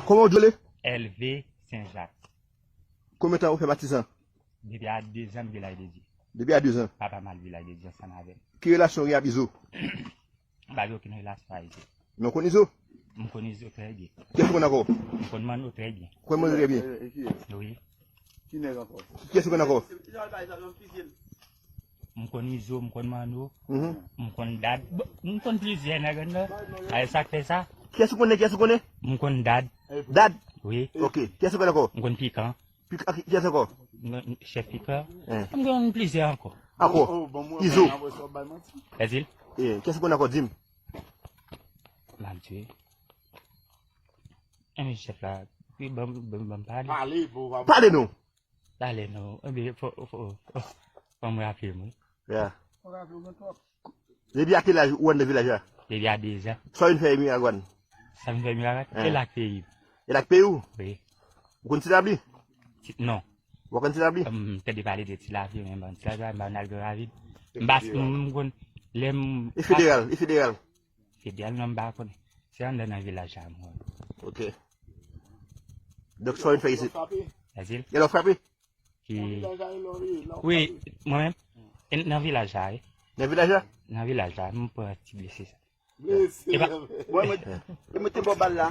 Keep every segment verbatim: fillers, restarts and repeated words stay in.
Kòman w di w rele? Èlve Senjak. Konbyen tan ou fè batizan? Depi a dezan m Vilaj de Dye. Depi a dezan? Papa m al Vilaj de Dye ansanm avè m. Ki relasyon w gen ak Izo? M pa gen okenn relasyon ak Izo. Men w konn Izo? M konn Izo trè byen. Kiyès ou konn ankò? M konn Manno trè byen. Ou konn Manno trè byen? Wi. Ki nèg ankò? Kiyès ou konn ankò? M konn Izo, m konn Manno, m konn Dad. Bon, m konn plizyè nèg anndan. A, e sa k fè sa. Kiyès ou konnen, kiyès ou konnen? M konn Dad. Dad? Wi. Ok. Kiyès ou konn ankò? M konn Pikan. Pikan, kiyès ankò? M konn Chèf Pikan. M konn plizyè ankò. Ankò? Izo. Èzil? Kiyès ou konn ankò? Di m. M ap di. Enben, chèf la, wi, ban m, ban m, ban m pale. Pale non. Pale non. Enben, fò, fò, fò, fò m raple m, wi. Ya. Depi a ki laj ou anndan vilaj la? Depi a dezan. Sa w vin fè Miragwàn? Sa m vin fè Miragwàn? E la k peyi m. E la k peyi w? Wi. Ou konn Ti Labli? Ti, non. Ou pa konn Ti Labli? M tande pale de Ti Labli, men m pa konn Ti Labli, m pa konn al Gran Ravin. M pa, m konn, lè m... E federal, e federal? Federal non, m pa konnen. Se anndan nan vilaj la m wè. Ok. Donk, sa w vin fè isit? Èzil? Yè lè w frape? Ki... Wi, mwen menm. E nan vilaj la, wi. Nan vilaj la? Nan vilaj la, m pran ti blese sa. Blese. E pa... Bon, mwen, e mwen te ba w bal la.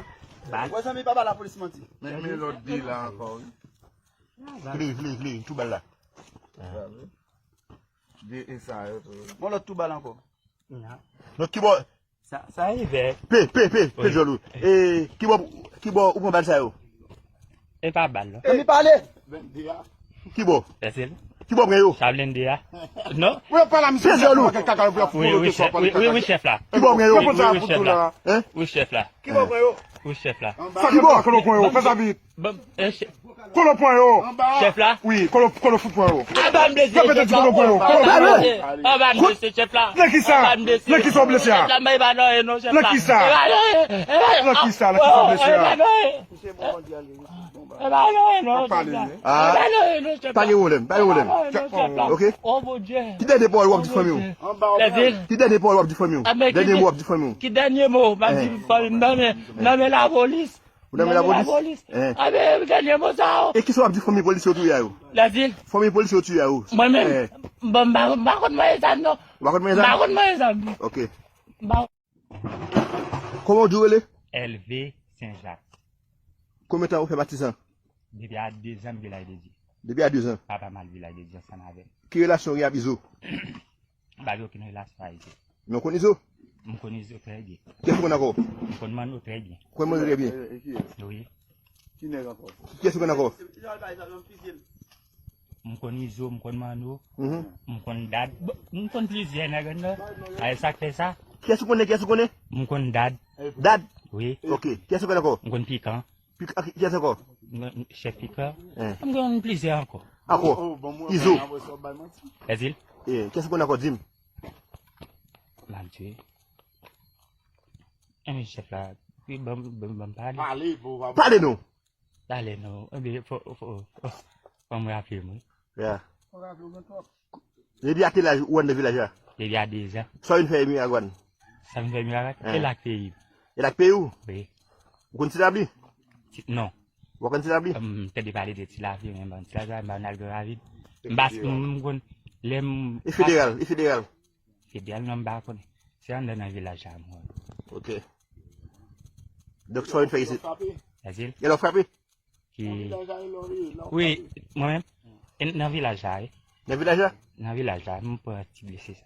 Bal? Wè, zanmi, pa ba lapolis manti. Men, men lòt de la ankò, wi. Vle, vle, vle, tou bal la. De e sa yo tou. Bon, lòt tou bal ankò. Non, ki bò? Sa, sa rive. Pe, pe, pe, pe djòl ou. E, ki bò, ki bò ou pran bal sa yo? E pa bal, non. Zanmi pale. Ki bò? Ki bò pran yo? Sa blende a. Non? Wi, pa la, misye. Pe djòl ou. Wi, wi, chèf, wi, wi, wi, chèf la. Ki bò pran yo? Wi, wi, chèf la. Wi, chèf la. Ki bò pran yo? Wi, chèf la. Ki bò? Kote w pran yo? Fè sa vit. Ban m, e, chèf. Kote w pran yo? Chèf la? Wi, kote w, kote w fout pran yo? A, ban m blese, chèf la. Kote w pran yo? Kote w pran yo? A, ban m blese, chèf la. Nan ki sa? Nan ki sa w blese a? Chèf la, m pa nan anyen non, chèf la. Nan ki sa? E pa nan anyen, e pa nan anyen. Nan ki sa? Nan ki sa w blese a? E pa nan anyen. E pa nan anyen non, chèf la. E pa nan anyen non, chèf la. Pa gen pwoblèm, pa gen pwoblèm. E pa nan anyen non, chèf la. Ok. O Bondye. Ki dènye pawòl w ap di fanmi w? Lèzil. Ki dènye pawòl w ap di fanmi w? Dènye mo w ap di fanmi w? Ki dènye mo m ap di fanmi m? Nan men, nan men lapolis. Ou nan men lapolis? Nan men lapolis. Enben, dènye mo sa yo. E kisa w ap di fanmi polisye yo touye a yo? Lèzil. Fanmi polisye yo touye a yo. Mwen menm, bon, m pa, m pa konn manyen zam non. Ou pa konn manyen zam? M pa konn manyen zam. Ok. M pa... Kòman w di w rele? Èlve Senjak. Konbyen tan ou fè batizan? Depi a dezan m Vilaj de Dye. Depi a dezan? Papa m al Vilaj de Dye ansanm avè m. Ki relasyon w gen ak Izo? M pa gen okenn relasyon ak Izo. Men w konn Izo? M konn Izo trè byen. Kiyès ou konn ankò? M konn Manno trè byen. Ou konn Manno trè byen? Wi. Ki nèg ankò? Kiyès ou konn ankò? M konn Izo, m konn Manno, m konn Dad. Bon, m konn plizyè nèg anndan. A, e sa k fè sa. Kiyès ou konnen, kiyès ou konnen? M konn Dad. Dad? Wi. Ok. Kiyès ou konn ankò? M konn Pikan. Pik-, ak kiyès ankò? M konn Chèf Pikan. M konn plizyè ankò. Ankò? Izo. Èzil. Kiyès ou konn ankò? Di m. M ap di. Enben, chèf la, wi, ban m, ban m, ban m pale. Pale non. Pale non. Enben, fò, fò, fò, fò m raple m, wi. Ya. Depi a ki laj ou anndan vilaj la? Depi a dezan. Sa w vin fè Miragwàn? Sa m vin fè Miragwàn? E la k peyi m. E la k peyi w? Wi. Ou konn Ti Labli? Ti, non. Ou pa konn Ti Labli? M tande pale de Ti Labli, men m pa konn Ti Labli, m pa konn al Gran Ravin. M pa, m konn, lè m... E federal, e federal? Federal non, m pa konnen. Se anndan nan vilaj la m wè. Ok. Donk, sa w vin fè isit? Èzil. Yè lè w frape? Ki... Wi, mwen menm. E nan vilaj la, wi. Nan vilaj la? Nan vilaj la, m pran ti blese sa.